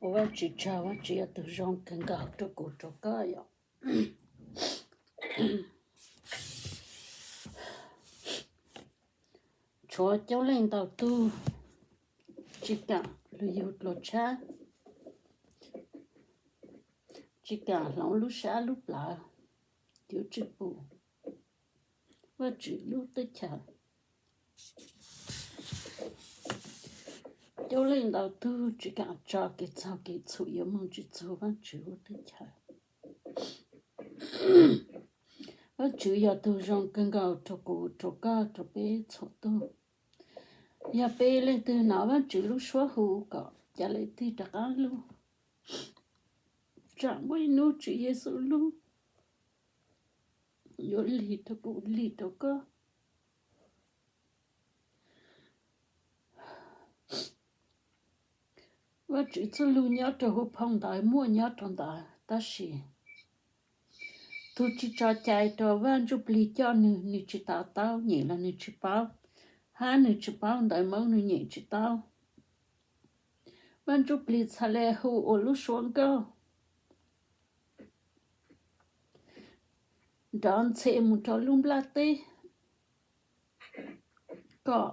Ua Vajtswv tsaug, Vajtswv yog tus zoo kawg nkaus rau kuv rau koj yom. Tshuav coob leej ntau tug tsis kam lug yug dluag tshab, tsis kam hloov lub sab lub plawv, yuav tsum pum Vajtswv lub teb chaws. Coob leej ntau tug tsis kam tso kev txhaum kev txhum yuav moog tsis txug Vajtswv lub teb chaws. Vajtswv yog tug zoo kawg nkaus rau kuv rau koj rau peb txhua tug. Yog peb leej twg nov Vajtswv lub suab hu kom ca le tig rov qaab lug, tsam muaj ib nub Tswv Yexus lub yuav lig rau kuv lig rau koj. Vajtswv txuj lug nyob rau huv phau ntawv muaj nyob rau ntawd, tab sis tug tsis tso cai rau Vaj Ntsuj Plig coj nwg, nwg tsis to taub, nyem los nwg tsis paub, hab nwg tsis paub ntawv Moob nwg nyem tsis taub. Vaj Ntsuj Plig txhad le hu ua lub suab nkauj nrov ntxhe mus rau lub nplaj teb, kom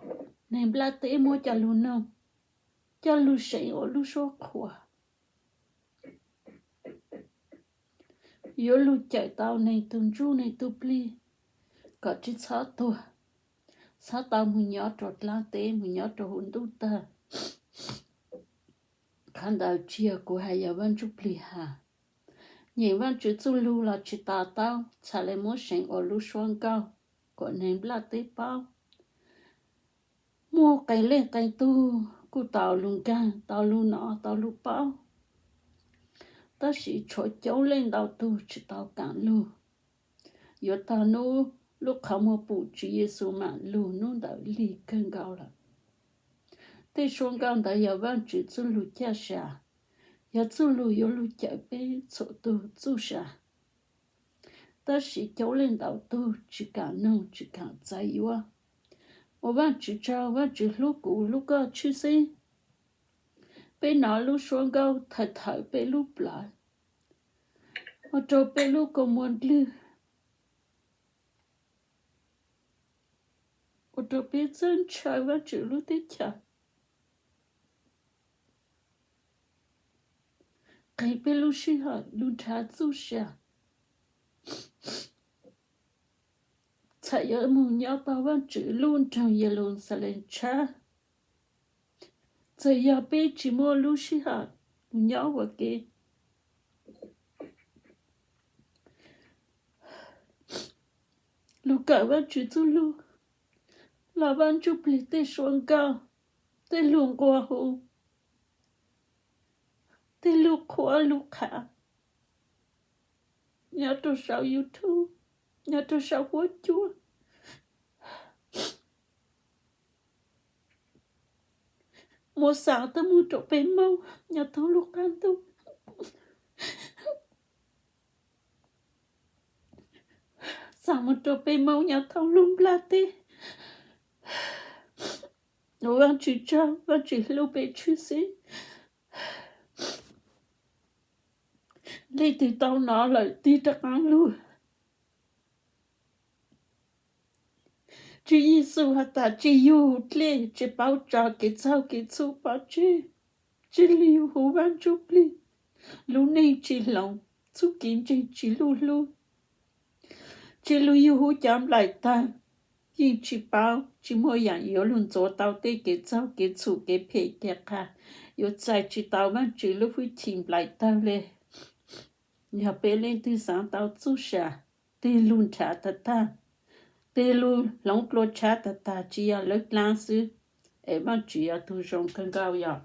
neeg nplaj teb muab coj lug noog, coj lug seev ua lub suab qhuas, yuav lug cawm tau neeg tug ntsuj neeg tug plig kom tsis txhob tuag, txhob tau mus nyob rau dlaab teb, mus nyob rau huv ntuj tag. Qhov ntawd tsis yog kuv has, yog Vaj Ntsuj Plig has. Nyem Vajtswv txuj lug los tsis to taub, txhad le muab seev ua lub suab nkauj kom neeg nplaj teb paub. Muaj qee leej qee tug kuj tau lug nkaag, tau lug nov, tau lug paub, tab sis tshuav coob leej ntau tug tsis tau kaam lug. Yuav tog nub lub qhov muag pum Tswv Yexus maam lug nub ntawd lig kawg nkaus lawm. Tej suab nkauj ntawd yog Vajtswv txuj lug caj sa, yog txuj lug yuav lug cawm peb txhua tug txuj sa. Tab sis coob leej ntau tug tsis kaam noog tsis kaam txais yuav. Ua Vajtswv tsaug, Vajtswv hlub kuv hlub koj tshwj xeeb. Peb nov lub suab nkauj thawm thawm peb lub plawv, ua rau peb lub kua muag ndlwg, ua rau peb txawj ntshaw Vajtswv lub teb chaws, qeeg peb lub sij hawm lug nrhav txuj sa, txhad yuav moog nyob tau Vajtswv lub nroog Yeluxalees tshab. Txawm yog peb tsis muaj lub sij hawm mus nyob ua ke, lug kawm Vajtswv txuj lug, los Vaj Ntsuj Plig tej suab nkauj, tej lug nqua hu, tej lug qhuab lug qha nyob rau sau YouTube, nyob rau sau huab cua, muab xaav tuaj moog rau peb Moob nyob thoob lub qaab ntuj, xaav moog rau peb Moob nyob thoob lub nplaj teb. Ua Vajtswv tsaug, Vajtswv hlub peb tshwj xeeb. Leej twg tau nov lawm tig rov qaab lug. Tswv Yexus has tas tsis yug dlej tsis paub tso kev txaug kev txhum pov tseg, tsis lug yug huv Vaj Ntsuj Plig, lub neej tsis hloov, txuj kev ntseeg tsis luj hlub, tsis lug yug huv cov nplaim tawg, yeej tsis paub, tsis muaj yaam yuav lug ntxuav tau tej kev txaug kev txhum kev phem kev qha, yuav txais tsis tau Vajtswv lub hwj chim nplaim tawg le. Yog peb leej twg xaav tau txuj sa, tig lug nrhav tag tag, tig lug hloov dlua tshab tag tag, tsis yog lawv dlaab xwb, es Vajtswv yog tug zoo kawg nkaus yog.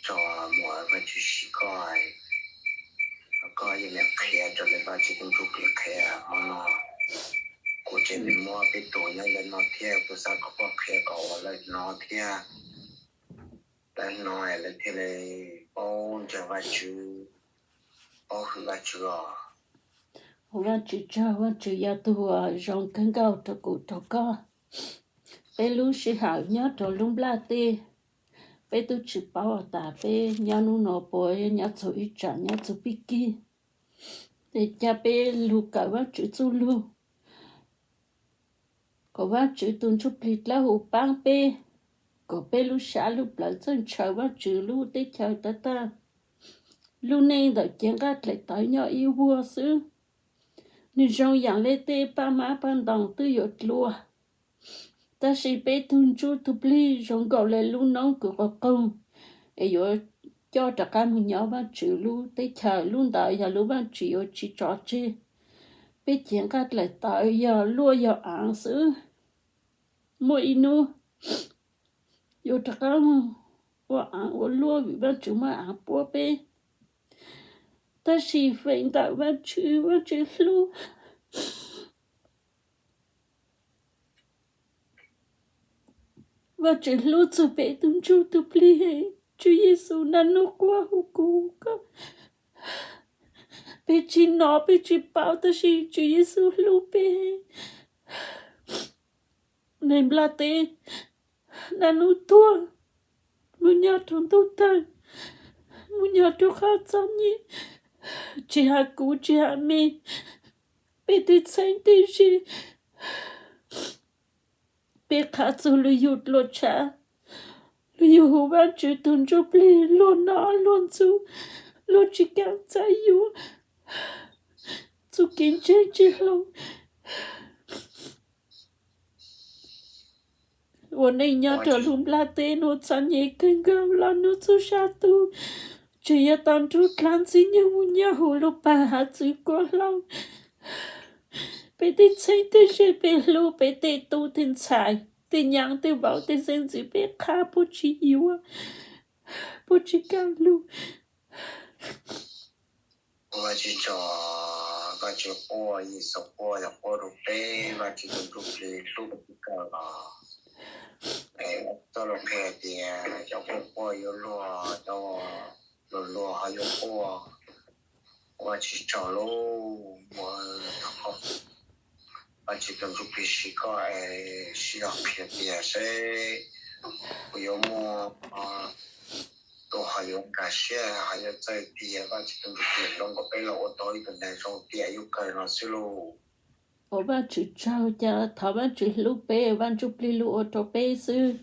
Tso, muam, Vajtswv siv koj, koj yeej lam qhia raws le Vajtswv tug ntsuj plig qhia hmo no. Kuv tseem muab peb tug nyob ntawm no thiab, kuv xav kom koj qhia kom ua lawv hnov thiab. Lawv hnov lawv thiaj li paub ntseeg Vajtswv, paub hwm Vajtswv os. Ua Vajtswv tsaug, Vajtswv yog tus uas zoo kawg nkaus rau kuv rau koj. Peb lub sij hawm nyob rau lub nplaj teb, peb twb tsis paub tas peb nyob hnub no puas nyob txug ib tsam nyob txug pib kig. Ces ca peb lug kawm Vajtswv txuj lug, kom Vajtswv tus Ntsuj Plig dlawb huv paab peb, kom peb lub sab lub plawv txawj ntshaw Vajtswv lub teb chaws tag tag. Lub neej ntawm cev nqaj dlaim tawv nyob ib vuag xwb. Nwg zoo yaam le tej paj mab paj ntoos twb yuav dlua, tab sis peb tug Ntsuj Plig zoo nkaus le lub noob kws qaug qaug, es yuav coj rov qab moog nyob Vajtswv lub teb chaws. Lub ntawd yog lub Vajtswv yuav tsis tso tseg. Peb cev nqaj dlaim tawv yog luaj yog aav xwb. Muaj ib hnub yuav rov qab moog ua aav ua luaj vim Vajtswv muab aav puab peb. Tab sis feem ntawm Vajtswv, Vajtswv hlub, Vajtswv hlub txug peb tug Ntsuj Plig. Tswv Yexus naj nub quaj hu kuv koj, peb tsis nov peb tsis paub tab sis Tswv Yexus hlub peb. Neeg nplaj teb naj nub tuag mus nyob rau ntuj tawg, mus nyob rau qhov txom nyem, tsis has kuv tsis has me, peb tej txheeb tej ze, peb qha txug lug yug dlua tshav, lug yug huv Vajtswv tug Ntsuj Plig luag noj luag ntxub, luag tsis kaam txais yuav, txuj kev ntseeg tsis hloov. Ua neej nyob rau lub nplaj teb nuav txom nyem kawg nkaus los nub txuj sa tug, tseem yuav tau nrug dlaab ntxwg nyoog mus nyob huv lub pag hav txwv kuab hlau. Peb tej txheeb tej ze peb hlub, peb tej tub tej ntxhais tej nyaab tej vauv tej xeeb ntxwv peb qha puab tsis yuav, puab tsis kaam lug. Ua tsis tso, Vajtswv quaj, Yexus quaj, yog quaj rau peb, Vajtswv tus Ntsuj Plig hlub peb kawg los. Txoj lus qhia hais tias cov quaj quaj yuav luag, cov luag luag ho yuav quaj. Ua tsis tso lauj, ua tau Vajtswv tus Ntsuj Plig siv koj es sib zog qhia tias seb puas yuav muaj tus ho yuav nkag siab ho yuav txawj tias Vajtswv tus Ntsuj Plig hloov kom peb los ua tau ib tug neeg zoo tiam yub kawg no xwb lauj. Ua Vajtswv tsaug, cas thov Vajtswv hlub peb, Vaj Ntsuj Plig lug ua rau peb xwb.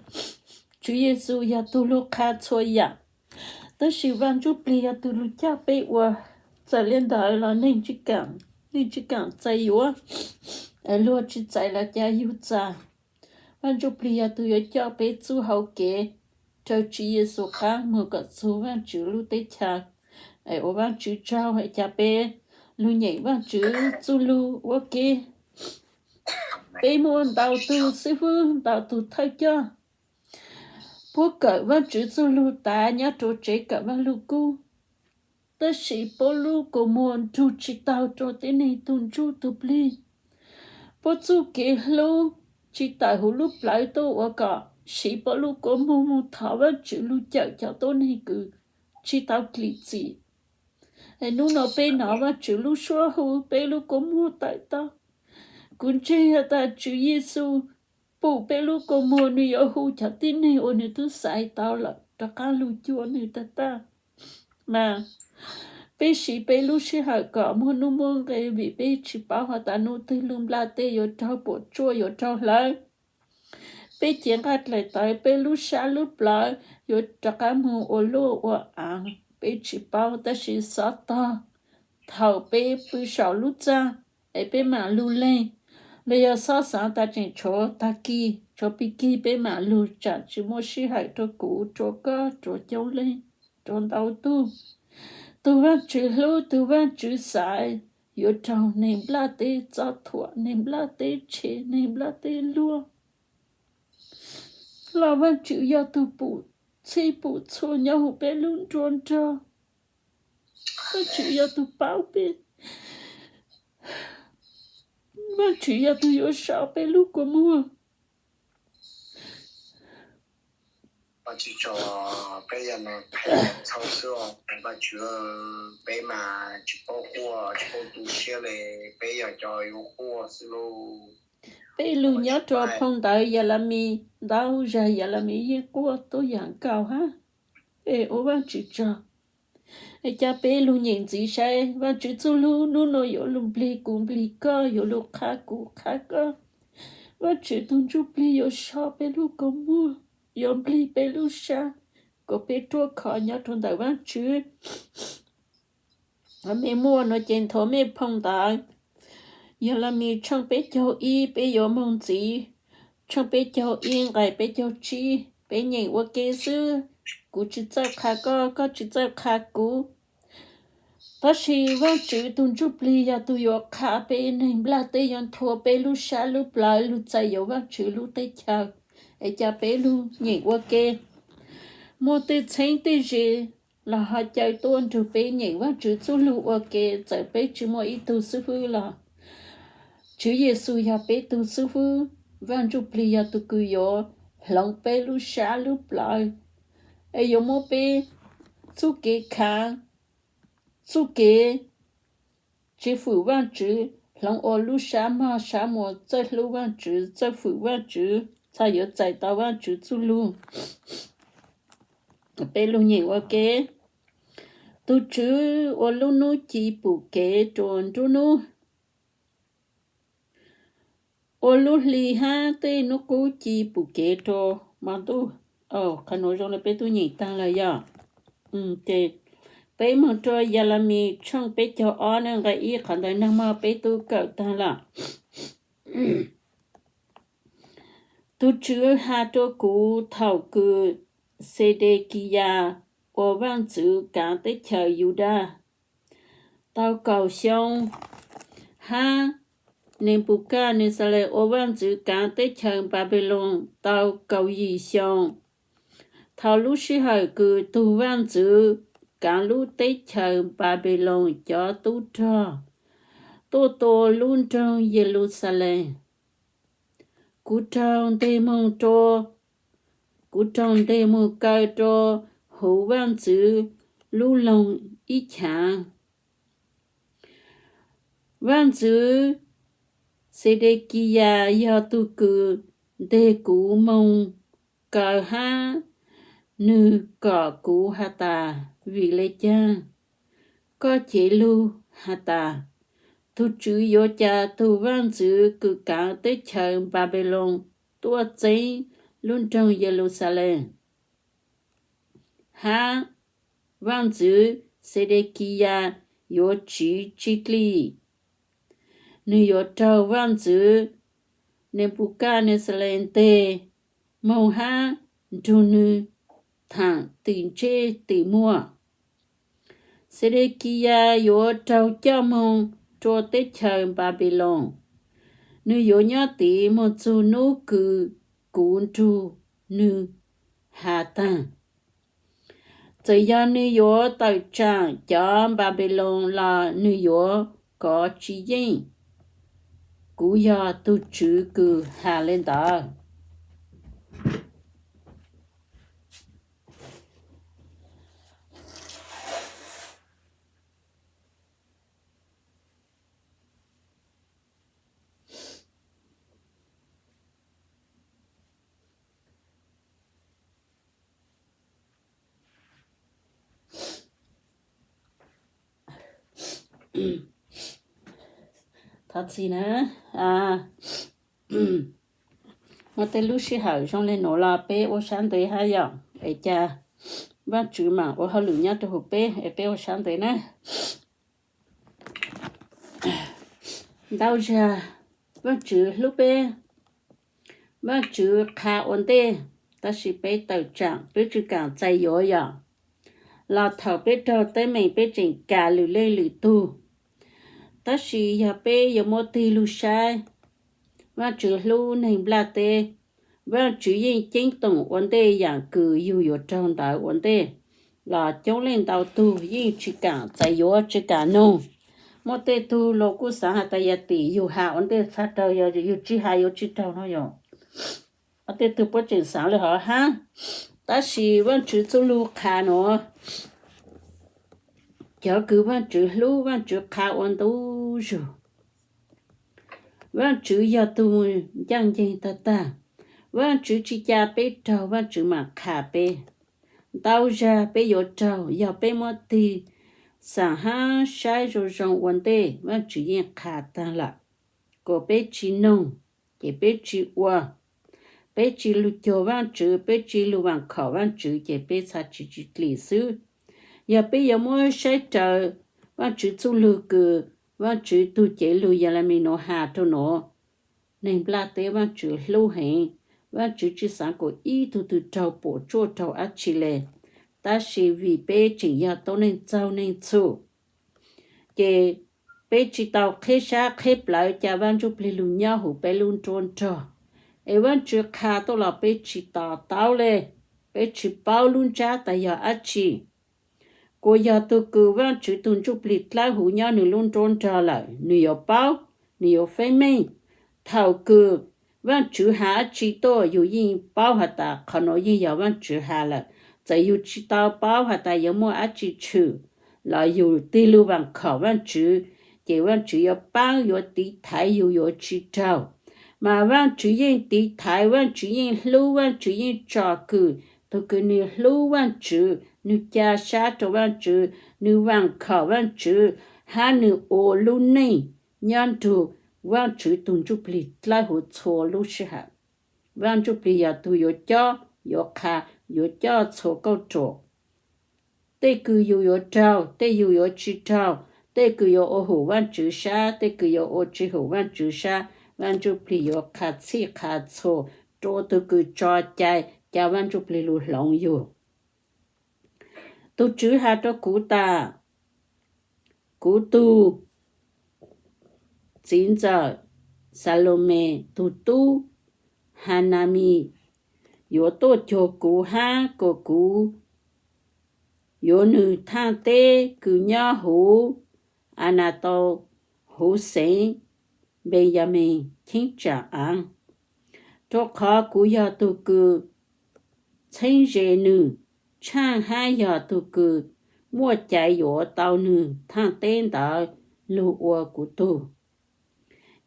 Tswv Yexus yog tug lug qha txhua yaam, tab sis Vaj Ntsuj Plig yog tug lug coj peb ua. Txawm li ntawd los neeg tsis kaam, neeg tsis kaam txais yuav, luag tsis txais los cas yug txais. Vaj Ntsuj Plig yog tug yuav coj peb txuj hau kev raws Tswv Yexus qaab moog kom txug Vajtswv lub teb chaws. Es ua Vajtswv tsaug, es cas peb lug nyeem Vajtswv txuj lug ua ke. Peb muaj ntau tug xib fwb, ntau tug thawj coj, puab kawm Vajtswv txuj lug tas nyob rau tsev kawm Vajluskub, tab sis puab lub kua muag nrug tsis taug rau tib neeg tug ntsuj tug plig. Puab txuj kev hlub tsis tawm huv lub plawv tuaj ua kom siv puab lub kua muag moog thov Vajtswv lug cawm cov tuab neeg kws tsis tau dlim txim. Es nub no peb nov Vajtswv lub suab hu, peb lub kua muag tawm tau. Kuv ntseeg has tas Tswv Yexus pum peb lub kua muag, nwg yuav hu cov tib neeg uas nwg tub xaiv tau lawm rov qaab lug cuag nwg tag tag. Mas peb siv peb lub sij hawm kom muaj nuj muaj nqe, vim peb tsis paub has tas nub twg lub nplaj teb yuav raug puam tsuaj, yuav raug hlawv. Peb cev nqaij dlaim tawv, peb lub sab lub plawv yuav rov qaab moog ua luaj ua aav, peb tsis paub. Tab sis xob tog thaum peb pw saum lub txaj es peb mam lug leeg, los yog xob xaav tas tseem tshuav tag kis, tshuav pig kig peb mam lug, tsam tsis muaj sij hawm rua kuv, rua koj, rua coob leej, rua ntau tug. Tug Vaajtswv hlub, tug Vaajtswv xaiv yuav raug neeg nplaj teb txob thuam, neeg nplaj teb tshev, neeg nplaj teb luag. Los Vaajtswv yog tug pum txhij pum txhua nyob huv peb lub nruab nrog. Vaajtswv yog tug paub peb. Vaajtswv yog tug yuav sau peb lub kua muag. Vaj tswv tso, peb yog neeg phem txhaum xwb os Vaj tswv, peb mas tsis paub quaj tsis paub tu siab li, peb yog cov yuav quaj xwb lauj. Peb lug nyob rua phoo ntawv Yas Las Mis ntau zag, Yas Las Mis yeej quaj tuab yaam nkaus hab. Es ua Vaj tswv tsaug, es ca peb lug nyeem ntxiv saib Vaj tswv txuj lug nub nua yuav lug nplig kuv nplig koj, yuav lug qha kuv qha koj. Vaj tswv tug ntsuj plig yuav so peb lub kua muag, yuav nplig peb lub sab, kom peb ruaj khov nyob rua ntawm Vaj tswv. Mej muaj nua ces nthuav mej phoo ntawv Yas Las Mis tshooj peb caug ib, peb yuav moog ntxiv tshooj peb caug ib nqai peb caug tsib. Peb nyeem ua ke xwb, kuv tsis txawj qha koj, koj tsis txawj qha kuv. Tab sis Vaj tswv tug ntsuj plig yog tug yuav qha peb neeg nplaj teb, yuav nthuav peb lub sab lub plawv lug txais yuav Vaj tswv lub teb chaws. Es ca peb lug nyeem ua ke. Muaj tej txheeb tej ze los ho caw tuaj nrug peb nyeem Vaj tswv txuj lug ua ke. Txawm peb tsis muaj ib tug xib fwb los Tswv Yexus yog peb tug xib fwb. Vaj ntsuj plig yog tug kws yuav hloov peb lub sab lub plawv, es yuav muab peb txuj kev khaav, txuj kev tsis fwm Vaj tswv, hloov ua lub sab mog sab muag txawj hlub Vaj tswv, txawj fwm Vaj tswv, txhaj yuav txais tau Vaj tswv txuj lug. Peb lug nyeem ua ke. Tug Tswv ua lub nub ci pum kev rua nruab nub, ua lub hli hab tej nub qub ci pum kev rua mo ntuj. Qhov nuav zoo le peb tub nyeem taag lawm yog. Peb moog rua Yas Las Mis tshooj peb caug ob nqai ib, qhov ntawd nag mog peb tub kawm taag lawm. Tug Tswv has rua kuv thaum kws Xedekiyas ua vaaj ntxwv kaav teb chaws Yudas tau kaum xyoo, hab Nenpukajnexales ua vaaj ntxwv kaav teb chaws Npanpiloos tau kaum yim xyoo. Thaum lub sij hawm kws tug vaaj ntxwv kaav lub teb chaws Npanpiloos cov tub rog tuaj tua lub nroog Yeluxalees, kuv raug nteg moog rua, kuv raug nteg moog kaw rua huv vaaj ntxwv lub loog ib chaav. Vaaj ntxwv Xedekiyas yog tug kws nteg kuv moog kaw hab nwg kom kuv has tas, Vim le caag koj cev lug has tas, tug Tswv yuav ca tug vaaj ntxwv kws kaav teb chaws Npanpiloos tuaj txeeb lub nroog Yeluxalees? Hab vaaj ntxwv Xedekiyas yuav tsiv tsi dlig, nwg yuav raug vaaj ntxwv Nenpukajnexales nteg moog hab nrug nwg thaam tim ntsej tim muag. Xedekiyas yuav raug coj moog rua teb chaws Npanpiloos, nwg yuav nyob tid moog txug nub kws kuv nrug nwg has taag. Txawm yog nwg yuav tawm tsaam cov Npanpiloos los nwg yuav kov tsi yeej. Kuv yog tug Tswv kws has le ntawd. Thov txim na, muaj tej lub sij hawm zoo le nuav los peb ua sab ntev hab yom, es ca Vaajtswv maam ua hauj lwm nyob rua huv peb, es peb ua sab ntev na. Ntau zag Vaajtswv hlub peb, Vaajtswv qha ua ntej, tab sis peb tawm tsaam peb tsi kaam txais yuav yom. Los thaum peb raug teeb meem peb tseem kam lwm leej lwm tug. Tab sis yog peb yuav muab tig lug saib, Vaajtswv hlub neeg nplaj teb, Vaajtswv yeej ceeb toom ua ntej yaam kws yug yuav raug ntawd ua ntej. Los coob leej ntau tug yeej tsi kaam txais yuav tsi kaam noog. Muaj tej tug los kuj xaav has tas yog tim yug has ua ntej txhaj raug, yog yug tsi has yuav tsi raug no yom. Tej tug puab tseem xaav le hov hab. Tab sis Vaajtswv txuj lug qha nuav, cov kws Vaajtswv hlub Vaajtswv qha ua ntu zug. Vaajtswv yog tug ncaaj nceeg taag taag. Vaajtswv tsi ca peb raug, Vaajtswv maam qha peb. Ntau zag peb yuav raug, yog peb muab tig xaam hab saib zoo zoo ua ntej, Vaajtswv yeej qha taag lawm. Kuas peb tsi noog, ces peb tsi ua, peb tsi lug cuag Vaajtswv, peb tsi lug vaam khom Vaajtswv, ces peb txhad tsi tsi dlim xwb. Yog peb yuav muab saib raws Vaajtswv txuj lug kws Vaajtswv tug cev lug Yelemis nuav has rua nuav, neeg nplaj teb Vaajtswv hlub heev. Vaajtswv tsi xaav kuas ib tug twg raug puam tsuaj raug dlaab tsi le, tab sis vim peb tseem yog tuab neeg txaug neeg txhum, ces peb tsi tau qheb sab qheb plawv ca Vaaj Ntsuj Plig lug nyob huv peb lub nruab nrog. Es Vaajtswv qha tuaj los peb tsi to taub le, peb tsi paub lub ntsab tas yog dlaab tsi. Kuas yog tug kws Vaajtswv tug Ntsuj Plig dlawb huv nyob nwg lub nruab nrog lawm, nwg yuav paub, nwg yuav feeb meej. Thaus kws Vaajtswv has dlaab tsi tuaj, yug yeej paub has tas qhov nuav yeej yog Vaajtswv has lawm. Txawm yug tsi tau paub has tas yuav muaj dlaab tsi tshwm, los yug tig lug vaam khom Vaajtswv, ces Vaajtswv yuav paab yuav tiv thaiv yug yuav tsi raug. Mas Vaajtswv yeej tiv thaiv, Vaajtswv yeej hlub, Vaajtswv yeej tsom kwm tug kws nwg hlub Vaajtswv, nwg ca sab rua Vaajtswv, nwg vaam khom Vaajtswv, hab nwg ua lub neej nyob nrug Vaajtswv tug Ntsuj Plig dlawb huv txhua lub sij hawm. Vaaj Ntsuj Plig yog tug yuav cob, yuav qha, yuav coj txhua kauj ruam. Tej kws yug yuav raug, tej yug yuav tsi raug, tej kws yuav ua hum Vaajtswv sab, tej kws yuav ua tsi hum Vaajtswv sab, Vaaj Ntsuj Plig yuav qha txhij qha txhua rua tug kws tso cai ca Vaaj Ntsuj Plig lug hloov yug. Tug Tswv has rua kuv tas, kuv tug txiv ntxawm Xalumes tug tub Hanamis yuav tuaj cuag kuv hab kuas kuv yuav nwg thaaj teb kws nyob huv Anatau huv xeev Npeyamees cheeb tsam aav, rua qhov kuv yog tug kws txheeb ze nwg, tshaaj hab yog tug kws muaj cai yuav tau nwg thaaj teb ntawd lug ua kuv tug.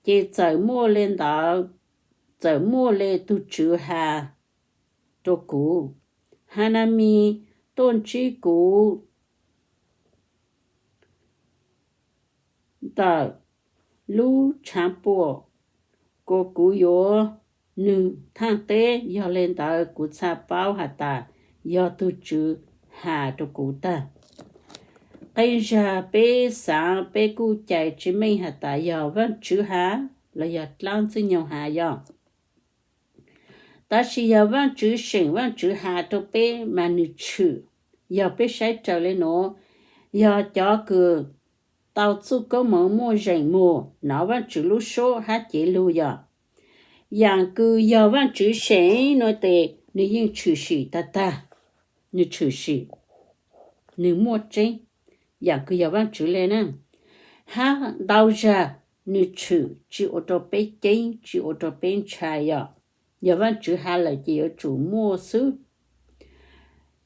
Ces txawm muaj le ntawd, txawm muaj le tug Tswv has rua kuv, Hanamis tuaj ntsib kuv ntawm lub tshaav puam, kuas kuv yuav nwg thaaj teb. Yog le ntawd kuv txhaj paub has tas yog tug Tswv has rua kuv tag. Qee zag peb xaav peb kuj cais tsi meej has tas yog Vaajtswv has los yog dlaab Ntxwg Nyoog has yog. Tab sis yog Vaajtswv seem, Vaajtswv has rua peb mas nwg tshwm. Yog peb saib raws le nuav, yog cov kws tau txuj koob moov muaj zeem muag, nov Vaajtswv lub suab hab cev lug yog, yaam kws yog Vaajtswv seem nuav tes nwg yeej tshwm sim tag tag, nwg tshwm sim, nwg muaj tseeb, yaam kws yog Vaajtswv le na. Hab ntau zag nwg tshwm tsi ua rua peb ceeb, tsi ua rua peb ntshai yog. Yog Vaajtswv has lawm ces yuav tsum muaj xwb.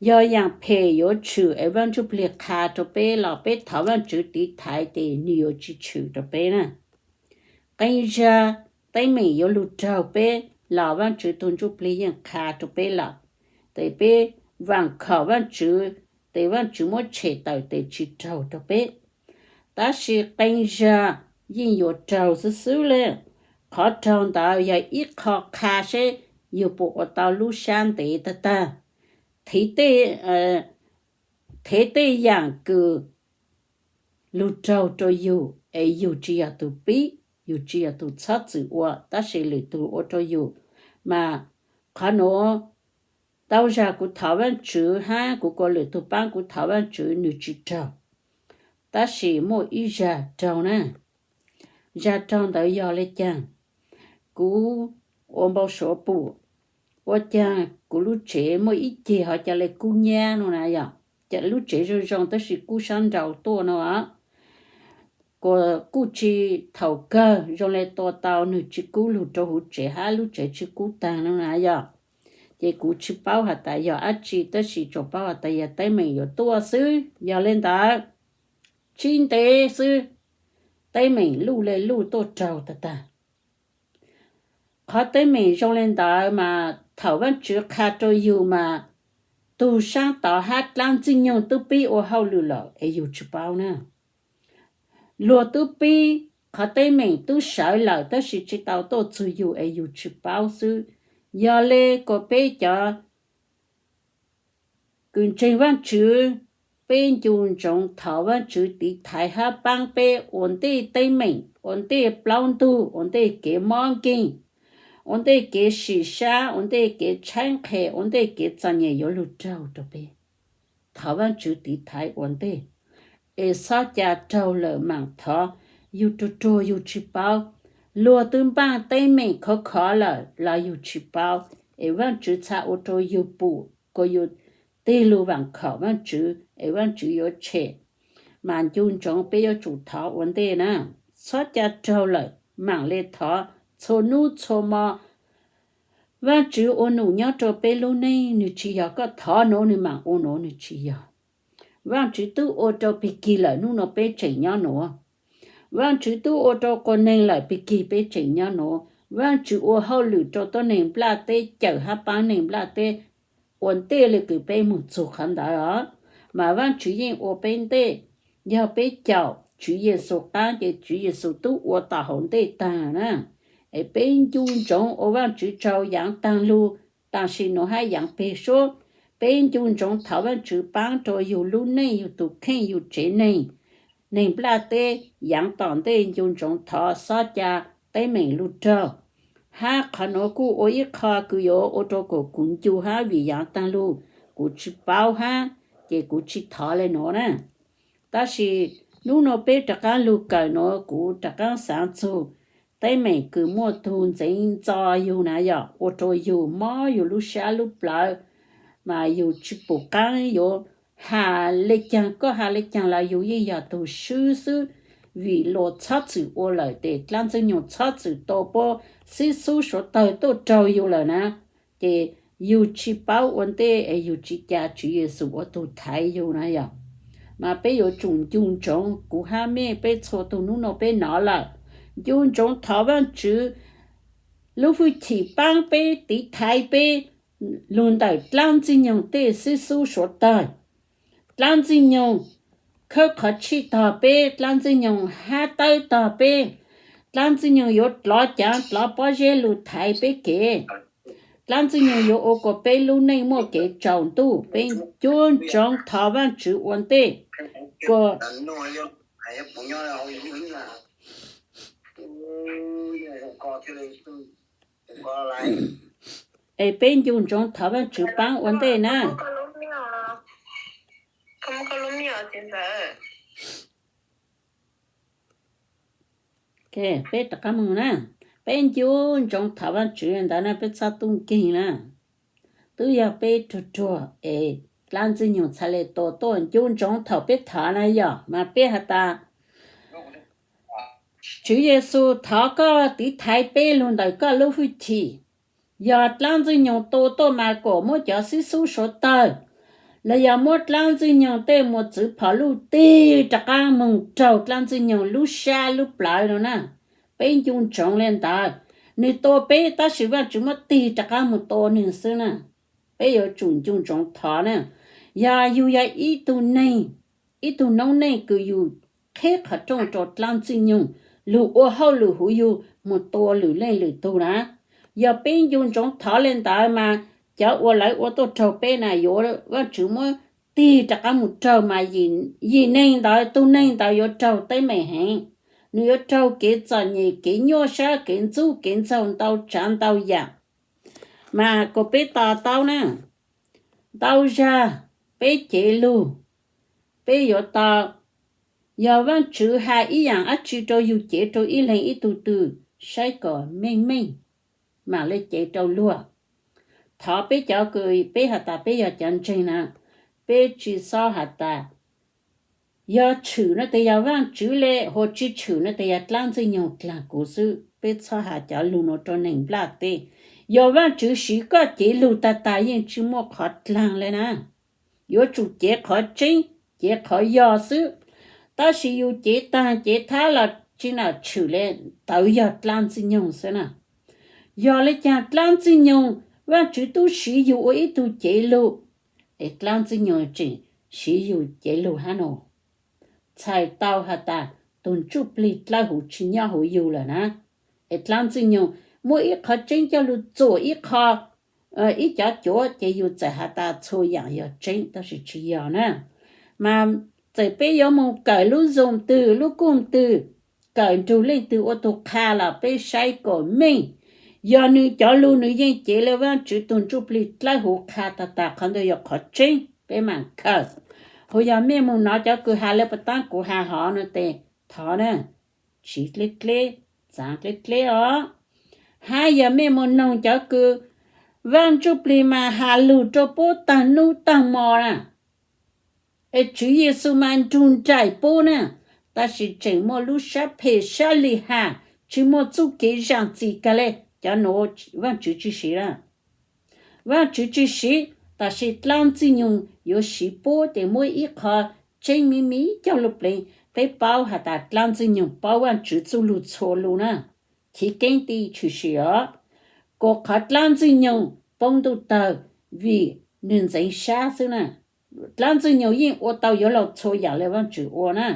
Yog yaam phem yuav tshwm es Vaaj Ntsuj Plig qha rua peb los peb thov Vaajtswv tiv thaiv ces nwg yuav tsi tshwm rua peb na. Qee zag teeb meem yuav lug raug peb los Vaajtswv tug Ntsuj Plig yeej qha rua peb lawm, tes peb vaam khom Vaajtswv, tes Vaajtswv muab tshem tawm tes tsi raug rua peb. Tab sis qee zag yeej yuav raug xwb xwb le. Qhov raug ntawd yog ib qho qha seb yug puas ua tau lub sab ntev tag tag. Thev tej, thev tej yaam kws lug raug rua yug es yug tsi yog tug pib, yug tsi yog tug txhob txwm ua, tab sis lwm tug ua rua yug. Mas qhov nuav, ntau zag kuv thov Vaajtswv hab kuv kuas lwm tug paab kuv thov Vaajtswv nwg tsi raug. Tab sis muaj ib zag raug na. Zag raug ntawd yog le caag? Kuv ua npau suav pum, ua caag kuv lub tsev muaj ib ceg ho ca le kub nyab nuav na yog, lub tsev zoo zoo tab sis kub sab nraud tuaj nuav. Kuas kuj tsi, thaum kawg zoo le tua tau nwg tsi kub lug rua huv tsev hab lub tsev tsi kub taag nuav na yog. Ces kuv tsis paub has tas yog dab tsi, tab sis tsuas paub has tas yog teeb meem yuav tuaj xwb. Yog le ntawd, tsis ntev xwb, teeb meem luj le luj tuaj raug tag tag. Qhov teeb meem zoo le ntawd mas thaum Vaajtswv qha rua yug mas tug saab tod hab dlaab ntxwg nyoog tub pib ua hauj lwm lawm es yug tsis paub na. Luag tub pib, qhov teeb meem tub sawv lawm tab sis tsis tau tuaj txug yug es yug tsis paub xwb. Yog le kuas peb cov kws ntseeg Vaajtswv, peb ncu ntsoov thov Vaajtswv tiv thaiv hab paab peb ua ntej teeb meem, ua ntej plaub ntug, ua ntej kev mob nkeeg, ua ntej kev sim sab, ua ntej kev tshaib nqhis, ua ntej kev txom nyem yuav lug raug rua peb. Thov Vaajtswv tiv thaiv ua ntej, es xob ca raug lawm maam thov. Yug ruag ruag yug tsis paub, luag twb npaaj teeb meem khov khov lawm los yug tsis paub, es Vaajtswv txha ua rua yug pum kuas yug tig lug vaam khom Vaajtswv es Vaajtswv yuav tshem. Mas ncu ntsoov peb yuav tsum thov ua ntej na, xob ca raug lawm maam le thov txhua nub txhua mo. Vaajtswv ua num nyob rua peb lub neej, nwg tsis yog koj thov nuav nwg maam ua nuav, nwg tsis yog. Vaajtswv tub ua rua pig kig lawm nub nua peb tseem nyob nuav. Vaajtswv tub ua rua quas neeg lawm pig kig peb tseem nyob nuav. Vaajtswv ua hauj lwm rua tuab neeg nplaj teb, cawm hab paab neeg nplaj teb ua ntej le kws peb moog txug qhov ntawd os. Mas Vaajtswv yeej ua peb ntej, yog peb caum Tswv Yexus qaab ces Tswv Yexus tub ua tom hauv ntej taag na. Es peb ncu ntsoov ua Vaajtswv tsaug yaav taag lug, tam sim nuav hab yaav peg suab. Peb ncu ntsoov thov Vaajtswv paab rua yug lub neej, yug tug kheej, yug tsev neeg, neeg nplaj teb yaav tom ntej. Ncu ntsoov thov xob ca teeb meem lug raug. Hab qhov nuav kuj ua ib qho kws yuav ua rua kuas kuv ncu hab vim yaav taag lug, kuv tsis paub hab, ces kuv tsis thov le nuav na. Tab sis nub nua peb rov qaab lug kawm nuav, kuv rov qaab xaav txug teeb meem kws muaj tug ntxeev ntxo yug na, yog ua rua yug mob yug lub sab lub plawv, mas yug tsis pum qaab yuav has le caag, koj has le caag los yug yeej yog tug swb xwb, vim luas txhob txwm ua lawm tes dlaab ntxwg nyoog txhob txwm tua puab xib xub suav tawg tuaj raug yug lawm na, ces yug tsis paub ua ntej es yug tsis ca Tswv Yexus ua tug thaiv yug na yog. Mas peb yuav tsum ncu ntsoov, kuv hab mej peb txhua tug nub nua peb nov lawm, ncu ntsoov thov Vaajtswv lub hwj chim paab peb, tiv thaiv peb lug ntawm dlaab ntxwg nyoog tej xib xub suav tawg. Dlaab ntxwg nyoog khawb qhov tshij tog peb, dlaab ntxwg nyoog hab tawb tog peb, dlaab ntxwg nyoog yuav dlov caav dlov pob zeb lug thaiv peb kev, dlaab ntxwg nyoog yuav ua kuas peb lub neej muaj kev tsaus ntuj. Peb ncu ntsoov thov Vaajtswv ua ntej kuas es peb ncu ntsoov thov Vaajtswv paab ua ntej na. Peb rov qaab moog na, peb ncu ntsoov thov Vaajtswv ntawd na, peb txhob tub nkeeg na. Twb yog peb ruag ruag es dlaab ntxwg nyoog txhad le tua tuaj, ncu ntsoov thaum peb thov na yog, mas peb has tas Tswv Yexus thov koj tiv thaiv peb lug ntawm koj lub hwj chim. Yog dlaab ntxwg nyoog tua tuaj mas kom muab cov xib xub suav tawg, los yog muab dlaab ntxwg nyoog tej mos txwv phom luj tig rov qaab moog raug dlaab ntxwg nyoog lub sab lub plawv no na. Peb ncu ntsoov le ntawd, nwg tua peb tab sis Vaajtswv muab tig rov qaab moog tua nwg xwb na. Peb yuav tsum ncu ntsoov thov na. Yog yug yog ib tug neeg, ib tug noob neej kws yug qheb qhov rooj rau dlaab ntxwg nyoog, lug ua hauj lwm huv yug moog tua lwm leej lwm tug na, yog peb ncu ntsoov thov le ntawd mas cov uas lawv ua tuaj raug peb na yuav Vaajtswv muab tig rov qaab moog raug mas yim neeg ntawd, tug neeg ntawd yuav raug teeb meem heev. Nwg yuav raug kev txom nyem, kev nyuaj sab, kev ntxub kev ntxaug ntau tsaav ntau yaam. Mas kom peb to taub na, ntau zag peb cev lug, peb yuav to, yog Vaajtswv has ib yaam dab tsi rau yug cev rau ib leeg ib tug twg, saib kom meej meej, mam le cev rau luag. Thov peb cov kws peb has tas peb yog cov ntseeg na, peb tsis xob has tas yog tshwm no tes yog Vaajtswv le, hos tsis tshwm no tes yog dlaab ntxwg nyoog dlaag kuv xwb. Peb txhob has cov lug nuav rau neeg nplaj teb. Yog Vaajtswv siv koj cev lug taag taag yeej tsi muaj qhov dlaag le na. Yuav tsum cev qhov tseeb, cev qhov yog xwb. Tab sis yus cev taag cev thab los tsi nam tshwm le, ntawd yog dlaab ntxwg nyoog xwb na. Yog le caag dlaab ntxwg nyoog, Vaajtswv tub siv yus ua ib tug cev lug, es dlaab ntxwg nyoog tseem siv yus cev lug hab no. Txhais tau has tas tug ntsuj plig dlawb huv tsi nyob huv yus lawm na. Es dlaab ntxwg nyoog muaj ib qhov tseeb coj lug txuam ib qho, ib cov cuav ces yus txawm has tas txhua yaam yog tseeb tab sis tsi yog na. Mas txawm peb yuav moog kawm lub Zoom twg lub kuj twg, kawm nrug leej twg ua tug qha los peb saib kom meej. Yog nwg cov lug nwg yeej cev le Vaajtswv tug ntsuj plig dlawb huv qha taag taag, qhov ntawd yog qhov tseeb peb maam kawm. Hu yog mej moog nov cov kws has le puas taab kuv has hov no tes thov na, siv dleb dleb, txaav dleb dleb os. Hab yog mej moog noog cov kws, Vaaj Ntsuj Plig mas has lug rua puab taag nub taag mo na, es Tswv Yexus mas nrug nraim puab na, tab sis tseem muaj lub sab phem sab lim has, tsi muaj txuj kev zaam txim kag le, cov nuav Vaajtswv tsi siv na. Vaajtswv tsi siv, tab sis dlaab ntxwg nyoog yuav siv puab tes muab ib qho tseeb miv miv coj lug pleev. Peb paub has tas dlaab ntxwg nyoog paub Vaajtswv txuj lug txhua lug na, chiv keeb tij tshwm sim os. Kuas qhov dlaab ntxwg nyoog poob ntuj tawg vim nwg ntxeev sab xwb na. Dlaab ntxwg nyoog yeej ua tau yuav luag txhua yaam le Vaajtswv ua na.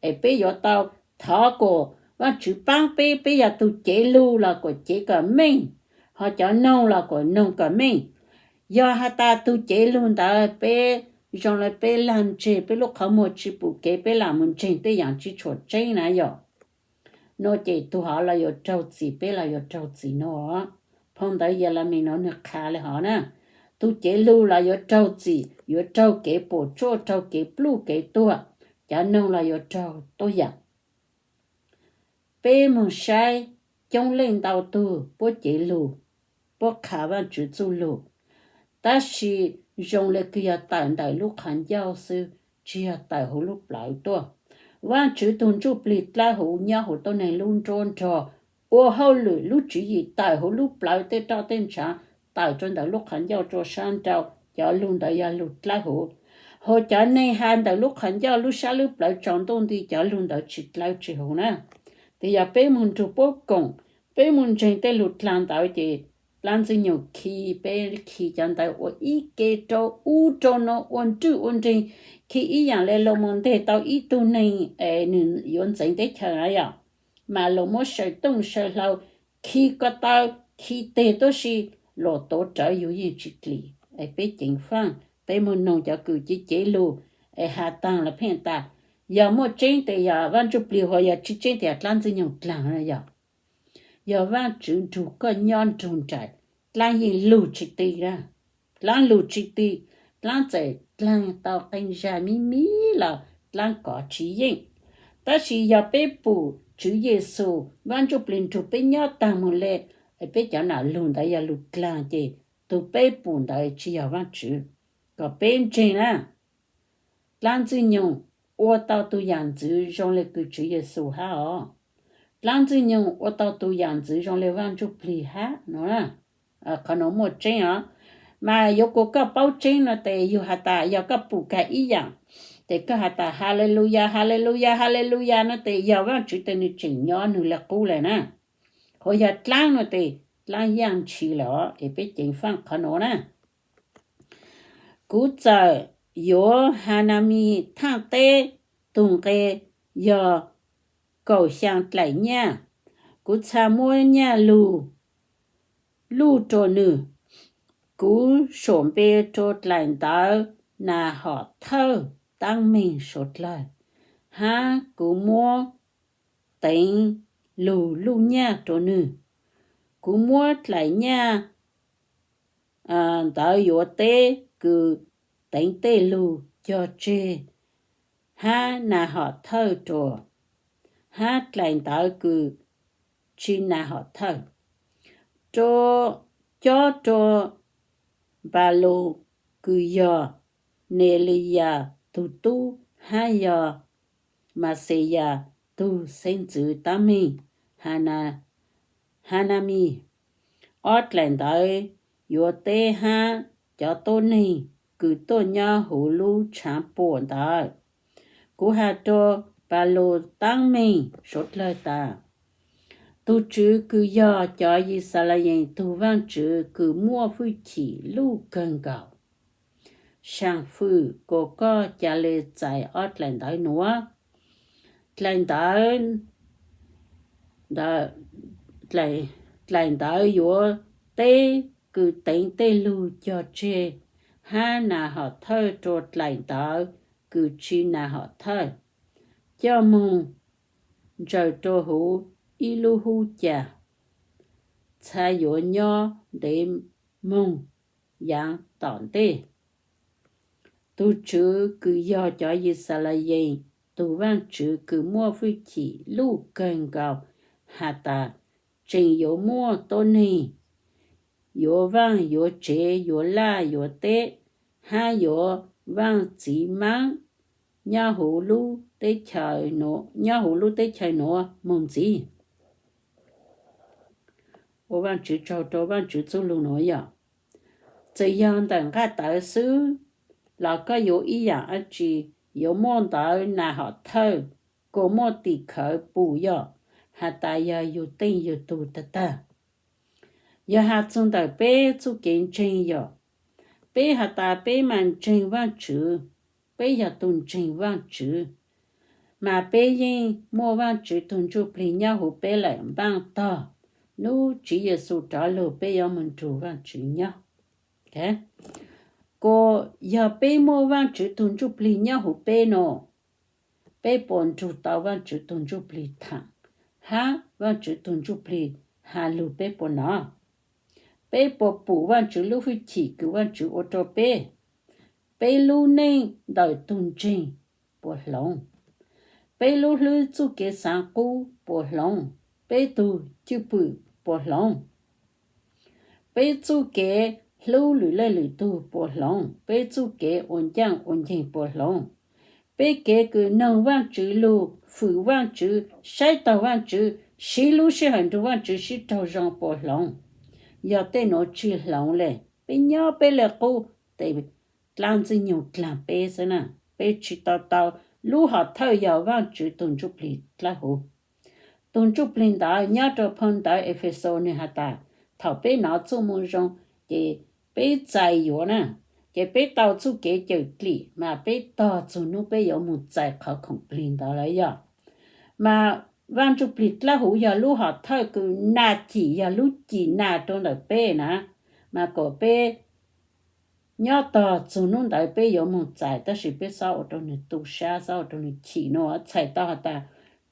Es peb yuav tau thov kuas Vaajtswv paab peb, peb yog tug cev lug los kuas cev kom meej, ho cov noog los kuas noog kom meej. Yog has tas tug cev lug ntawd peb zoo le peb lag ntseg, peb lub qhov muag tsi pum kev, peb lam mus ntseeg tej yaam tsi tshua tseeb na yom. Nuav ces tug hov los yuav raug txim, peb los yuav raug txim nuav. Phoo ntawv Yelamis nuav nwg qha le hov na, tug cev lug los yuav raug txim, yuav raug kev puam tsuaj, raug kev pluj kev tuag, cov noog los yuav raug tuab yaam. Peb moog saib coob leej ntau tug puab cev lug, puab qha Vaajtswv txuj lug, tab sis zoo le kws yog tawm ntawm lub qhov ncauj xwb, tsi yog tawm huv lub plawv tuaj. Vaajtswv tug ntsuj plig dlawb huv nyob huv tuab neeg lub nruab nrog, ua hauj lwm lub tswv yim tawm huv lub plawv tej roj tej ntshaav, tawm rua ntawm lub qhov ncauj rua sab nraud, cov lug ntawd yog lug dlawb huv. Hos cov neeg has ntawm lub qhov ncauj lub sab lub plawv tsaus ntuj nti, cov lug ntawd tsi dlawb tsi huv na. Tes yog peb moog nrug puab koom, peb moog ntseeg tej lug dlaag ntawd ces dlaab ntxwg nyoog khi peb, khi cov ntawd ua ib ke rau ub rau no, ua nrwj ua nreeg, khi ib yaam le luas moog nteg tau ib tug neeg es nwg yuav ntxeev teb chaws na yom, mas luas muab saw tooj saw hlau, khi ko taw, khi teg tuab si, luas tuav rawv yug yeej tsi dlim. Es peb ceev faaj, peb moog noog cov kws cev cev lug es has taag los pheej tas, yog muaj tseeb tes yog Vaaj Ntsuj Plig, hos yog tsi tseeb tes dlaab ntxwg nyoog dlaag na yom. Yog Vaajtswv nrug koj nyob nrug nraim, dlaab yeej lug tsi ti, dlaab lug tsi ti, dlaab txawm dlaag tau qee zag miv miv los dlaab kov tsi yeej. Tab sis yog peb pum Tswv Yexus Vaaj Ntsuj Plig nrug peb nyob taag moog le, peb cov nam lug ntawd yog lug dlaag ces tug peb pum ntawd tsi yog Vaajtswv, kom peb ntseeg na. Dlaab ntxwg nyoog ua tau tug yaam ntxwv zoo le kws Tswv Yexus hab os. Dlaab ntxwg nyoog ua tau tug yaam ntxwv zoo le Vaaj Ntsuj Plig hab no. Qhov nuav muaj tseeb os. Mas yuav kuas koj paub tseeb no tes yug has tas yog koj pum kag ib yaam, tes koj has tas Haleluyas, Haleluyas, Haleluyas no tes yog Vaajtswv tes nwg tseem nyob nwg le qub le na. Hos yog dlaab no tes dlaab yaaj ntshis lawm os. Es peb ceev faaj qhov nuav na. Kuv txawm yuav Hanamis thaaj teb tug nqe yog kaum xyaa dlaim nyaj. Kuv txha muab nyaj lug luj rua nwg. Kuv suam npe rua dlaim ntawv nas hom thawj taab meeg suav dlawg, hab kuv muab teev lug luj nyaj rua nwg. Kuv muab dlaim nyaj ntawd yuav teb kws teev tej lug cog tseg hab nas hom thawj rua, hab dlaim ntawv kws tsi nas hom thawj, cob rua Npalus kws yog Neliyas tug tub hab yog Maxeyas tug xeeb ntxwv taab meeg Hanamis. ob dlaim ntawv yuav teb hab cov tuab neeg kws tuaj nyob huv lub tshaav puam ntawd. Kuv has rua Paulus taab meeg suav dlawg tas, Tug Tswv kws yog cov Yixalayees tug Vaajtswv kws muaj fwj chim luj kawg nkaus. Saam fwm kuas koj ca le txais ob dlaim ntawv nuav. Dlaim ntawv, dlaim ntawv yuav teb kws teev tej lug cog tseg hab nas hom thawj rua dlaim ntawv kws tsi nas hom thawj, coj moog ntsaws rua huv ib lub hub cag, txha yuav nyob ntev moog yaav tom ntej. Tug Tswv kws yog cov Yixalayees tug Vaajtswv kws muaj fwj chim luj kawg nkaus has tas, tseem yuav muaj tuab neeg yuav vaaj yuav tsev, yuav laj yuav teb, hab yuav vaaj txiv maab nyob huv lub teb chaws, nyob huv lub teb chaws nuav moog ntxiv. Ua Vaajtswv tsaug rua Vaajtswv txuj lug nuav yog, txawm yog ntawm nqaj tawv xwb los koj yuav ib yaam dlaab tsi, yuav muaj ntawv nas hom thawj, kuas muaj tim khawv pum yog, has tas yog yug teej yug tug tag tag. Yog has txug ntawm peb txuj kev ntseeg yog, peb has tas peb mas ntseeg Vaajtswv, peb yog tug ntseeg Vaajtswv, mas peb yeej muaj Vaajtswv tug Ntsuj Plig nyob huv peb lawm npaaj tog nub Tswv Yexus rov lug peb yuav moog nrug Vaajtswv nyob. Kuas yog peb muaj Vaajtswv tug Ntsuj Plig nyob huv peb nuav, peb puas nrug tau Vaajtswv tug Ntsuj Plig thaam, hab Vaajtswv tug Ntsuj Plig has lug peb puas nov? Peb puas pum Vaajtswv lub fwj chim kws Vaajtswv ua rua peb? Peb lub neej ntawm tug ntseeg puas hloov? Peb lub hlwb txuj kev xaav qub puas hloov? Peb tug cwj pwm puas hloov? Peb txuj kev hlub lwm leej lwm tug puas hloov? Peb txuj kev ua ncaaj ua nceeg puas hloov? Peb kev kws noog Vaajtswv lug, fwm Vaajtswv, saib taug Vaajtswv, siv lub sij hawm nrug Vaajtswv sib raug zoo puas hloov? Yog tej nuav tsi hloov le, peb nyob peb le qub, tes dlaab ntxwg nyoog dlaag peb xwb na. Peb tsi tau tau lub hom thawj yog Vaajtswv tug Ntsuj Plig dlawb huv. Tug Ntsuj Plig ntawd nyob rua phau ntawv Efexus nwg has tas, thaum peb nov txuj moo zoo, ces peb txais yuav na, ces peb tau txuj kev cawm dlim, mas peb tog txug nub peb yuav moog txais qhov khoom plig ntawd lawm yog. Mas Vaaj Ntsuj Plig dlawb huv yog lub hom thawj kws nas cim, yog lub cim nas rua ntawm peb na, mas kom peb nyob tog txug nub ntawd peb yuav moog txais, tab sis peb xob ua rua nwg tu sab, xob ua rua nwg chim nuav. Txhais tau has tas,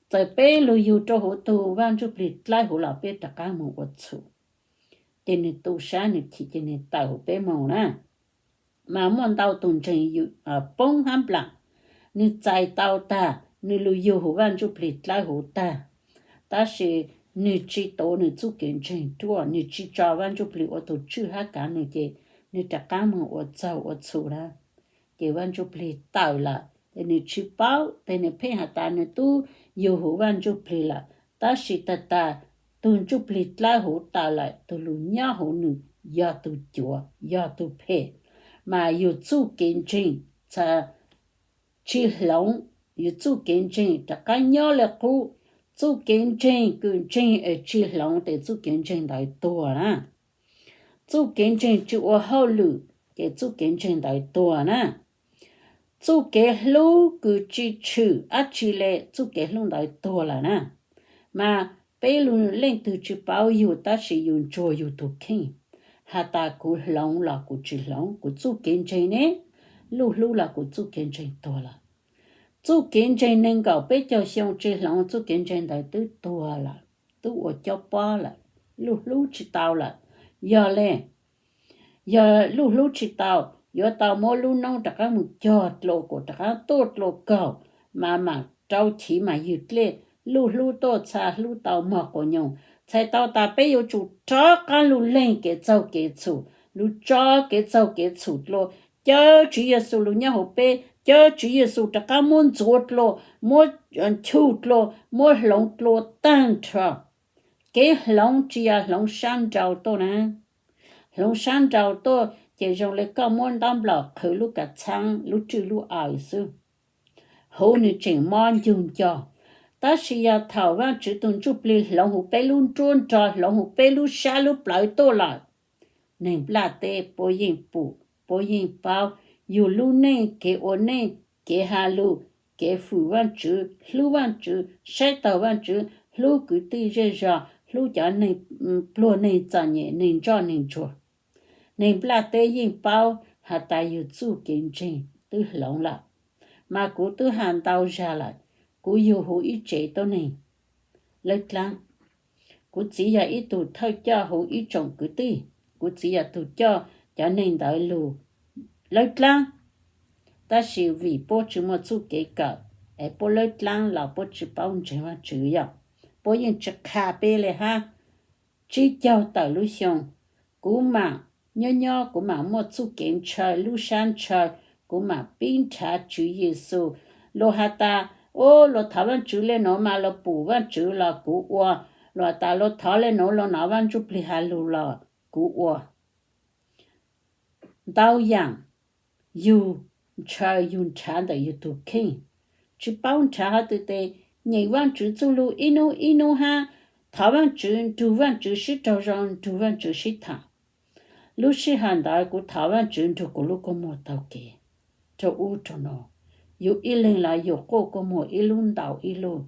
txawm peb lug yug rua huv tug Vaaj Ntsuj Plig dlawb huv los peb rov qaab moog ua txhum. Ces nwg tu sab nwg chim ces nwg tawm huv peb moog na. Mas muaj ntau tug ntseeg poob hab nplaam, nwg txais tau tag, nwg lug yug huv Vaaj Ntsuj Plig dlawb huv tag, tab sis nwg tsi tuav nwg txuj kev ntseeg ruaj, nwg tsi tso Vaaj Ntsuj Plig ua tug tswj hab kaav nwg ces nwg rov qaab moog ua txaug ua txhum na. Ces Vaaj Ntsuj Plig tawm lawm ces nwg tsi paub, tes nwg pheej has tas nwg tub yug huv Vaaj Ntsuj Plig lawm, tab sis tag tas tug Ntsuj Plig dlawb huv tawm lawm, tug lug nyob huv nwg yog tug cuav, yog tug phem. Mas yug txuj kev ntseeg tsi hloov, yug txuj kev ntseeg rov qaab nyob le qub. Txuj kev ntseeg kws ntseeg es tsi hloov tes txuj kev ntseeg ntawd tuag na. Txuj kev ntseeg tsi ua hauj lwm ces txuj kev ntseeg ntawd tuag na. Txuj kev hlub kws tsi tshwm dab tsi le txuj kev hlub ntawd tuag lawm na. Mas peb lug leej twg tsi paub yug, tab sis yug ntsuag yug tug kheej, has tas kuv hloov los kuv tsi hloov, kuv txuj kev ntseeg ne, luj hlub los kuv txuj kev ntseeg tuag lawm. Txuj kev ntseeg neeg nkaum peb caug xyoo tsi hloov, txuj kev ntseeg ntawd twb tuag lawm, twb ua cob pob lawm, luj hlub tsi tau lawm. Yog le, yog luj hlub tsi tau, yuav tau muab lub noob rov qaab moog cog dlua kuas rov qaab tuaj dlua kaug, mas maam rau chiv maam ywg dlej, luj hlub tuaj txha hlub tau mog quas nyoog. Txhais tau tas peb yuav tsum rov qaab lug leeg kev txaug kev txhum, lug tso kev txaug kev txhum dlua, caw Tswv Yexus lug nyob huv peb, caw Tswv Yexus rov qaab muab ntxuav dlua, muab nchuj dlua, muab hloov dlua taag nrho. Kev hloov tsis yog hloov sab nraud tuaj na. Hloov sab nraud tuaj ces zoo li koj muab ntaub nplaum qhwv lub kav txhaab lub rwj lub aws xwb. Huv nws tseem mob ncug nco. Tab sis yog thaum Vaajtswv tug ntsuj plig hloov huv peb lub nruab nrog, hloov huv peb lub sab lub plawv tuaj lawm, neeg nplaj teb puab yeej pum, puab yeej paub yug lub neej, kev ua neej, kev has lug, kev fwm Vaajtswv, hlub Vaajtswv, saib taug Vaajtswv, hlub kwv tij zej zog, hlub cov neeg pluag, neeg txom nyem, neeg ntsoj neeg ntsuag. Neeg nplaj teb yeej paub has tas yug txuj kev ntseeg twb hloov lawm. Mas kuv twb has ntau zag lawm, kuv yug huv ib tsev tuab neeg Lawb Dlaab. Kuv txiv yog ib tug thawj coj huv ib tsoom kwv tij, kuv txiv yog tug coj cov neeg ntawd lug Lawb Dlaab. Tab sis vim puab tsis muaj txuj kev kawm es puab Lawb Dlaab los puab tsis paub ntseeg Vaajtswv yog, puab yeej tsis qha peb le hab. Tsib caug tawm lub xyoo, kuv maam nyob nyob kuv maam muaj txuj kev ntshaw, lub sab ntshaw, kuv maam pib nrhav Tswv Yexus. Luag has tas, o, luag thov Vaajtswv le nuav mas luag pum Vaajtswv los kuv ua, luag has tas luag thov le nuav luag nov Vaaj Ntsuj Plig has lug los kuv ua. Ntau yaam yug ntshaw yug nrhav ntawm yug tug kheej, tsis paub nrhav hov twg tes, nyeem Vaajtswv txuj lug ib nub ib nub hab, thov Vaajtswv, nrug Vaajtswv sib raug zoo, nrug Vaajtswv sib tham. Lub sij hawm ntawd kuv thov Vaajtswv nrug kuv lub kua muag taug kev rua ub rua no, yug ib leeg los yug quaj kua muag ib lub ntaus ib lub.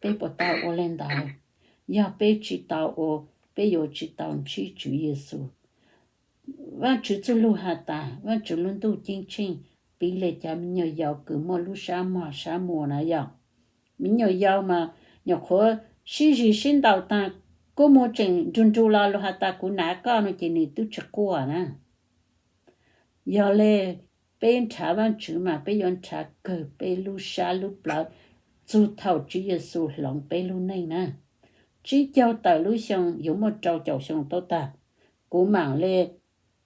Peb puas tau ua le ntawd? Yog peb tsis tau ua, peb yuav tsis tau ntsib Tswv Yexus. Vaajtswv txuj lug has tas Vaajtswv lub ntuj ceeb tsheej piv le cov me nyuam yaus kws muaj lub sab mog sab muag na yog. Me nyuam yaus mas nyuam qhuav sib zig sib ntaus taag, kua muag tseem nrug nrug los luag has tas kuv nav koj no ces nwg twb tsis quaj na. Yog le, peb nrhav Vaajtswv mas peb yuav nrhav kawg peb lub sab lub plawv txug thaum Tswv Yexus hloov peb lub neej na. Tsib caug tawm lub xyoo yuav muaj rau caum xyoo tuab taag, kuv maam le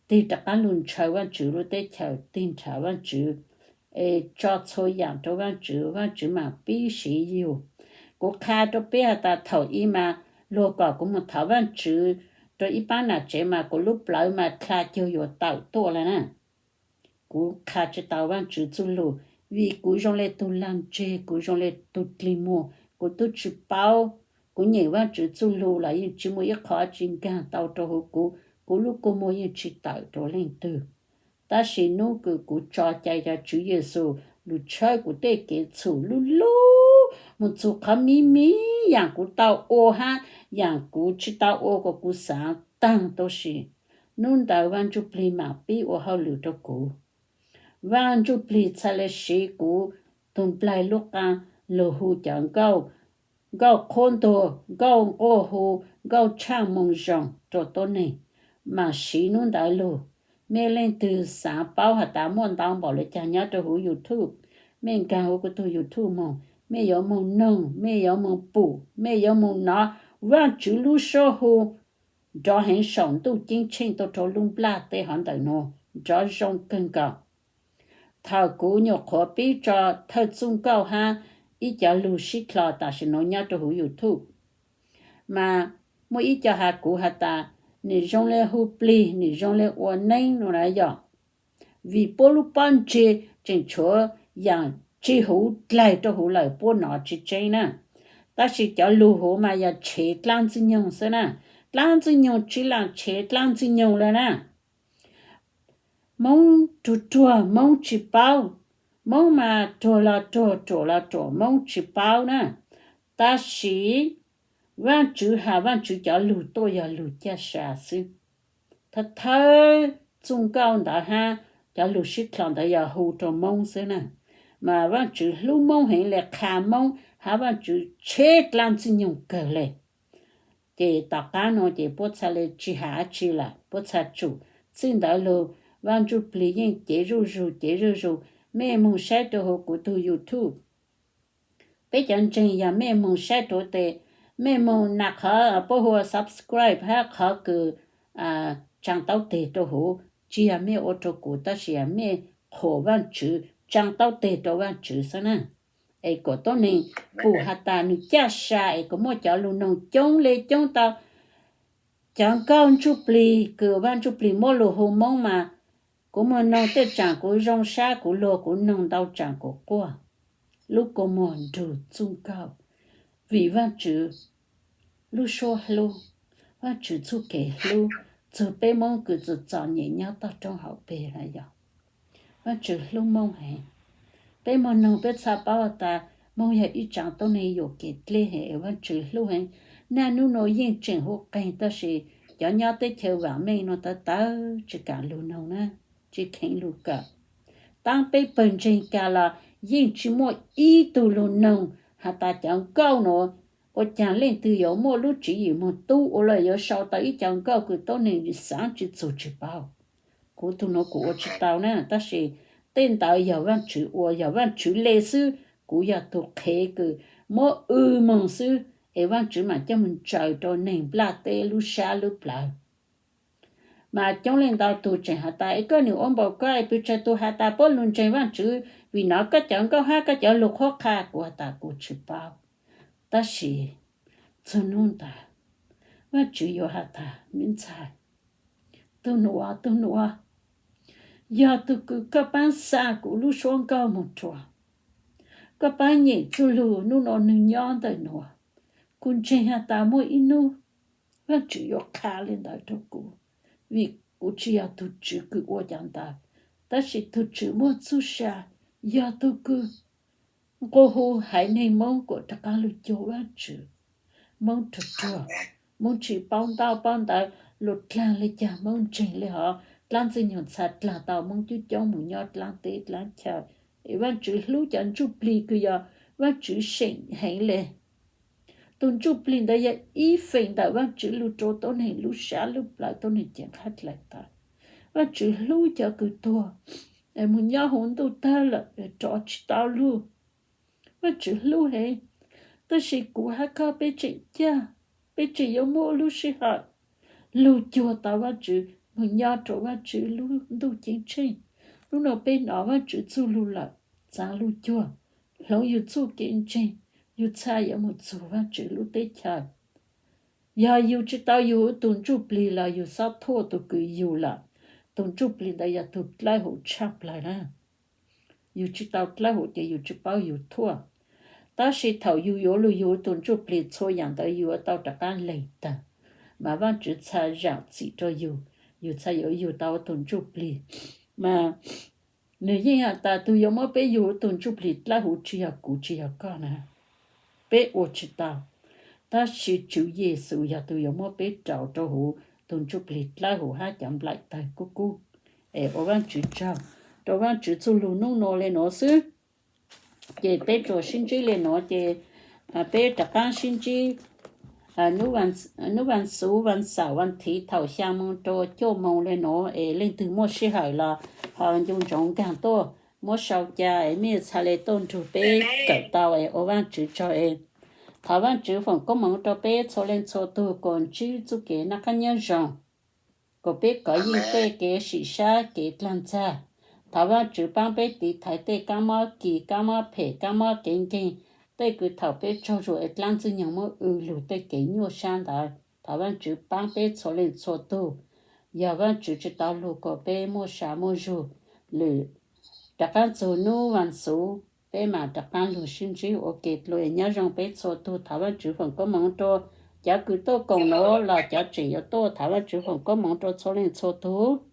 tig rov qaab lug ntshaw Vaajtswv lub teb chaws, tig nrhav Vaajtswv, es tso txhua yaam rua Vaajtswv, Vaajtswv maam pib siv yug. Kuv qha rua peb has tas thaum ub mas luag kom kuv moog thov Vaajtswv rua ib paab nam tsev mas kuv lub plawv mas dlha cuag yuav tawm tuaj le na. Kuv qha tsis tau Vaajtswv txuj lug, vim kuv zoo le tug laag ntseg, kuv zoo le tug dlig muag, kuv tub tsis paub. Kuv nyeem Vaajtswv txuj lug los yeej tsis muaj ib qho tsi nkaag tau rua huv kuv, kuv lub kua muag yeej tsi tawm rua leej twg. Tab sis nub kws kuv tso cai rua Tswv Yexus lug tshawb kuv tej kev txhum lub lub moog txug qhov miv miv yaam kuv tau ua hab yaam kuv tsi tau ua kuas kuv xaav taag tau si, nub ntawd Vaaj Ntsuj Plig maam pib ua hauj lwm rua kuv. Vaaj Ntsuj Plig txhaj le siv kuv tug nplaig lub qaa lug hu cov nkauj qhuab ntuag, nkauj nquag hu, nkauj tshaaj moo zoo rua tuab neeg. Maam siv nub ntawd lug. Mej leej twg xaav paub has tas muaj ntau npaum le caag nyob rua huv YouTube, mej nkaag huv kuv tug YouTube moog, mej yuav moog noog, mej yuav moog pum, mej yuav moog nov Vaajtswv lub suab hu nrov heev saum ntuj ceeb tsheej tuaj rua lub nplaj teb hov ntawm nuav nrov zoo kawg nkaus. Thaum kuv nyuam qhuav pib tso thawj txuj nkauj hab ib cov lug sib dlho tam sim nuav nyob rua huv YouTube, mas muaj ib co has kuv has tas, nim zoo le hu plig, nim zoo le ua neeb no na yog. Vim puab lub pob ntseg tseem tshuav yaam tsi huv dlaig rua huv lawm puab nov tsi tseeb na. Tab sis cov lug huv mas yog tshev dlaab ntxwg nyoog xwb na. Dlaab ntxwg nyoog tsi laam tshev dlaab ntxwg nyoog le na. Moob ruag ruag Moob tsi paub, Moob mas ruag los ruag ruam los ruam Moob tsi paub na. Tab sis Vaajtswv has Vaajtswv cov lug tuaj yog lug caj sa xwb. Thawj thawj txuj nkauj ntawd hab cov lug sib dlho ntawd yog hu rua Moob xwb na. Mas Vaajtswv hlub Moob heev le qha Moob hab Vaajtswv tshev dlaab ntxwg nyoog kawg le. Ces tom qaab nuav ces puab txhaj le tsi has dab tsi lawm, puab txhaj tsum. Txij ntawd lug Vaaj Ntsuj Plig yeej cev zuj zug cev zuj zug. Mej moog saib rua huv kuv tug YouTube, peb cov ntseeg yog mej moog saib rua tes, mej moog nas qhov puab hu ua subscribe hab qhov kws tsaa taub teg rua huv, tsi yog mej ua rua kuv tab sis yog mej qhuas Vaajtswv, tsaa taub teg rua Vaajtswv xwb na. es kom tuab neeg pum has tas nws caj sa es kom muaj cov lus noog coob le coob tau cov nkauj ntsuj plig kws Vaaj Ntsuj Plig muab lug hu Moob mas kuv moog noog tej tsaam kuv zoo sab kuv luag kuv noog ntau tsaam kuv quaj lub kua muag nrug txuj nkauj. Vim Vaajtswv lub suab hlub, Vaajtswv txuj kev hlub txug peb Moob kws txom txom nyem nyob toj roob hauv peg na yog. Vaajtswv hlub Moob heev. Peb moog noog peb txhaj paub tas Moob yog ib tsaam tuab neeg yuam kev dleb heev es Vaajtswv hlub heev. Naj nub nua yeej tseem huv qeeg tab sis cov nyob teb chaws vaam meej nua tawv tawv tsi kaam lug noog na, tsi kheev lug kawm. Taab peb pawg ntseeg kag los yeej tsi muaj ib tug lug noog has tas cov nkauj nua ua caag leej twg yuav muaj lub tswv yim moog tub ua luaj yuav sau tau ib cov nkauj kws tuab neeg xaav tsi txug tsi paub. Kuv tug nua kuv ua tsi tau na, tab sis tej ntawd yog Vaajtswv ua, yog Vaajtswv le xwb. Kuv yog tug qhev kws muab w moog xwb es Vaajtswv maam coj moog ntsaws rua neeg nplaj teb lub sab lub plawv. Mas coob leej ntau tug tseem has tas es koj nwg ua npaum koj es pwm tsawg tug has tas puab lug ntseeg Vaajtswv vim nov koj cov nkauj hab koj cov lug qhuab qha. Kuv has tas kuv tsi paub. Tab sis txug nub ntawd Vaajtswv yuav has tas me ntxhais, tug nua, tug nua, yog tug kws koj paab xa kuv lub suab nkauj moog rua, koj paab nyem txuj lug nub nua nwg nyob ntawm nua. Kuv ntseeg has tas muaj ib nub Vaajtswv yuav qha le ntawd rua kuv, vim kuv tsi yog tug tswv kws ua cov ntawd, tab sis tug tswv muaj txuj sa yog tug kws nqua hu haiv neeg Moob kuas rov qaab lug cuag Vaajtswv. Moob ruag ruag, Moob tsi paub ntaub paub ntawv lug dlaag le caag Moob ntseeg le hov dlaab Ntxwg Nyoog txha dlaag tau Moob coob coob moog nyob dlaab teb dlaab chaw. Es Vaajtswv hlub cov ntsuj plig kws yog Vaajtswv seem heev le. Tug ntsuj plig ntawd yog ib feem ntawm Vaajtswv lug rua tuab neeg lub sab lub plawv tuab neeg ceev qhab dlaim tawv. Vaajtswv hlub cov kws tuag es moog nyob huv ntuj tawg lawm rov tsi tau lug. Vaajtswv hlub heev, tab sis kuv hab koj peb tseem caj, peb tseem yuav muaj lub sij hawm lug cuag tau Vaajtswv, moog nyob rua Vaajtswv lub ntuj ceeb tsheej. Nub nua peb nov Vaajtswv txuj lug lawm, txaav lug cuag, hloov yug txuj kev ntseeg, yug txha yuav moog txug Vaajtswv lub teb chaws. Yog yug tsi tau yug huv tug ntsuj plig los yug xob thuaj tug kws yug lawm. Tug ntsuj plig ntawd yog tug dlawb huv tshaj plawg na. Yug tsi tau dlawb huv ces yug tsi paub yug thuaj. Tab sis thaum yug yuav lug yug huv tug ntsuj plig txhua yaam ntawd yug yuav tau rov qaab leeg tawg, mas Vaajtswv txha zaam txim rua yug, yug txha yuav yug tau tug ntsuj plig. Mas nwg yeej has tas tug yuav muab peb yug huv tug ntsuj plig dlawb huv tsi yog kuv tsi yog koj na. Peb ua tsi tau, tab sis Tswv Yexus yog tug yuav muab peb rau rua huv tug ntsuj plig dlawb huv hab cov nplaim tawg kub kub. Es ua Vaajtswv tsaug rua Vaajtswv txuj lug nub nua le nuav xwb. Ces peb tsuas sib ntsib le nuav ces peb rov qaab sib ntsib nub vas xuv, vas xaum, vas thiv thaum xyaa moos rua cuaj moos le nuav es leej twg muaj sij hawm los ho ncu ntsoov nkaag tuaj muab sau ca es mej txha le tuaj nrug peb kawm tau es ua Vaajtswv tsaug es thov Vaajtswv foom koob moov rua peb txhua leej txhua tug kom ntsib txuj kev noj qaab nyob zoo, kom peb kov yeej tej kev sim sab kev dlaag ntxag. Thov Vaajtswv paab peb tiv thaiv tej kaab mob kis, kaab mob phem, kaab mob kev nkeeg, tej kws thaum peb tsaug zug es dlaab Ntxwg Nyoog muab w lug tej kev nyuaj sab ntawd. Thov Vaajtswv paab peb txhua leej txhua tug. Yog Vaajtswv tsi tau lug kom peb muaj sa muaj zug, lwm rov qaab txug nub vas xuv peb maam rov qaab lug sib ntsib ua ke dlua. Nyob zoo peb txhua tug, thov Vaajtswv foom koob moov rua cov kws tuaj koom nuav los cov tseem yuav tuaj, thov Vaajtswv foom koob moov rua txhua leej txhua tug.